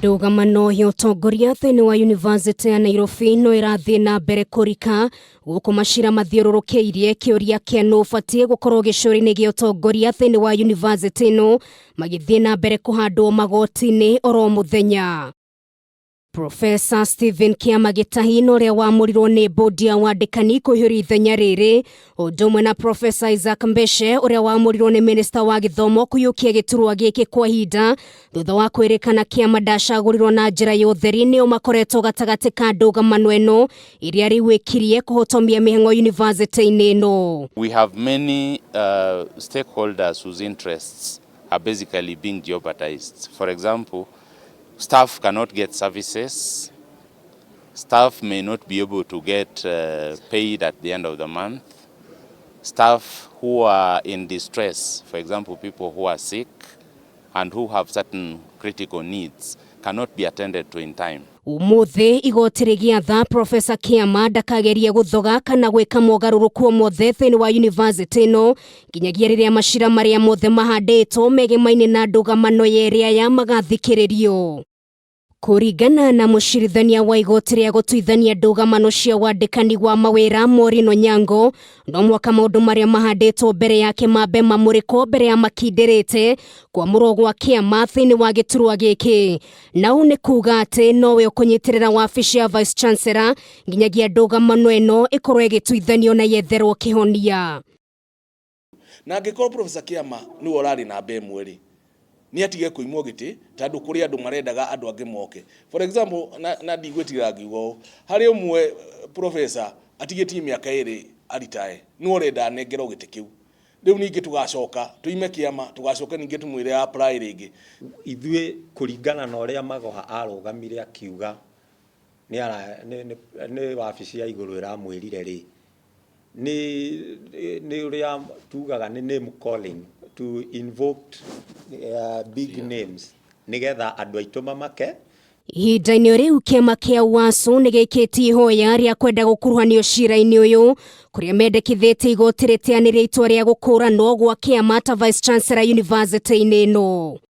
Ndũgamano ya ũtongoria thĩinĩ wa Yunivasĩtĩ ya Nairobi no ĩrathiĩ na mbere kũrika gũkũ macira mathiũrũrũkĩirie kĩũria kĩa nũ ũbatiĩ gũkorwo gĩcũrĩ-inĩ gĩa ũtongoria thĩinĩ wa yunivasĩtĩ ĩno magĩthiĩ na mbere kũhandwo magoti-inĩ oro mũthenya. Profesa Stephen Kĩama Gĩtahi na ũrĩa wamũrirwo nĩ bodi ya wandĩkani kũihũria ithenya rĩrĩ ũndũ ũmwe na Profesa Isaac Mbeshe ũrĩa wamũrirwo nĩ minista wa gĩthomo kũiyũkia gĩturwa gĩkĩ kwa ihinda thutha wa kwĩrĩkana Kĩama ndacagũrirwo na njĩra ya ũtheri nĩo makoretwo gatagatĩ ka ndũgamano ĩno ĩrĩa rĩu ĩkirie kũhotomia mĩhang'o yunivasĩtĩ-inĩ ĩno. We have many stakeholders whose interests are basically being jeopardized. For example, staff cannot get services, staff may not be able to get paid at the end of the month, staff who are in distress, for example, people who are sick and who have certain critical needs, cannot be attended to in time. Umuthi igoti rĩgĩatha Profesa Kĩama ndakagerie gũthoga kana gwĩka mogarũrũku o mothe thĩinĩ wa yunivasĩtĩ ĩno nginyagia rĩrĩa macira marĩa mothe mahandĩtwo megemaine na ndũgamano yerĩ aya magathikĩrĩrio. Kũringana na mũcirithania wa igoti rĩa gũtuithania ndũgamano cia wandĩkani wa mawĩra Maureen Onyango, no mwaka maũndũ marĩa mahandĩtwo mbere yake mambe mamũrĩkwo mbere ya makindĩrĩte kwamũrwo gwa kĩama thĩinĩ wa gĩturwa gĩkĩ. Na ũũ nĩ kuga atĩ nowe ũkũnyitĩrĩra wabici ya Vice Chancellor nginyagia ndũgamano ĩno ĩkorwo ĩgĩtuithanio na yetherwo kĩhonia. Na angĩkorwo Professor Kĩama nĩwe ũrarĩ namba 1 rĩ, nĩ atige kũimwo gĩtĩ tondũ kũrĩ andũ marendaga andũ angĩ moke. For example, na ndigwĩtigĩra ngiuga ũũ, harĩ ũmwe professor atigĩtie mĩaka 2 aritae, nĩwe ũrenda anengerwo gĩtĩ kĩu. Rĩu ningĩ tũgacoka tuime kĩama, tũgacoka ningĩ tũmwĩre apply rĩngĩ. Ithuĩ kũringana na ũrĩa Magoha arũgamire akiuga nĩ wabici ya igũrũ ĩramwĩrire rĩ, nĩ ũrĩa tugaga nĩ name calling to invoke big names nĩgetha andũ aitũ mamake. Ihinda-inĩ rĩu kĩama kĩa UASU nĩ gĩikĩtie ihoya rĩa kwenda gũkuruhanio cira-inĩ ũyũ kũrĩa mendekithĩtie igoti rĩteanĩrie itua rĩa gũkũranwo gwa kĩama ta Vice Chancellor yunivasĩtĩ-inĩ ĩno.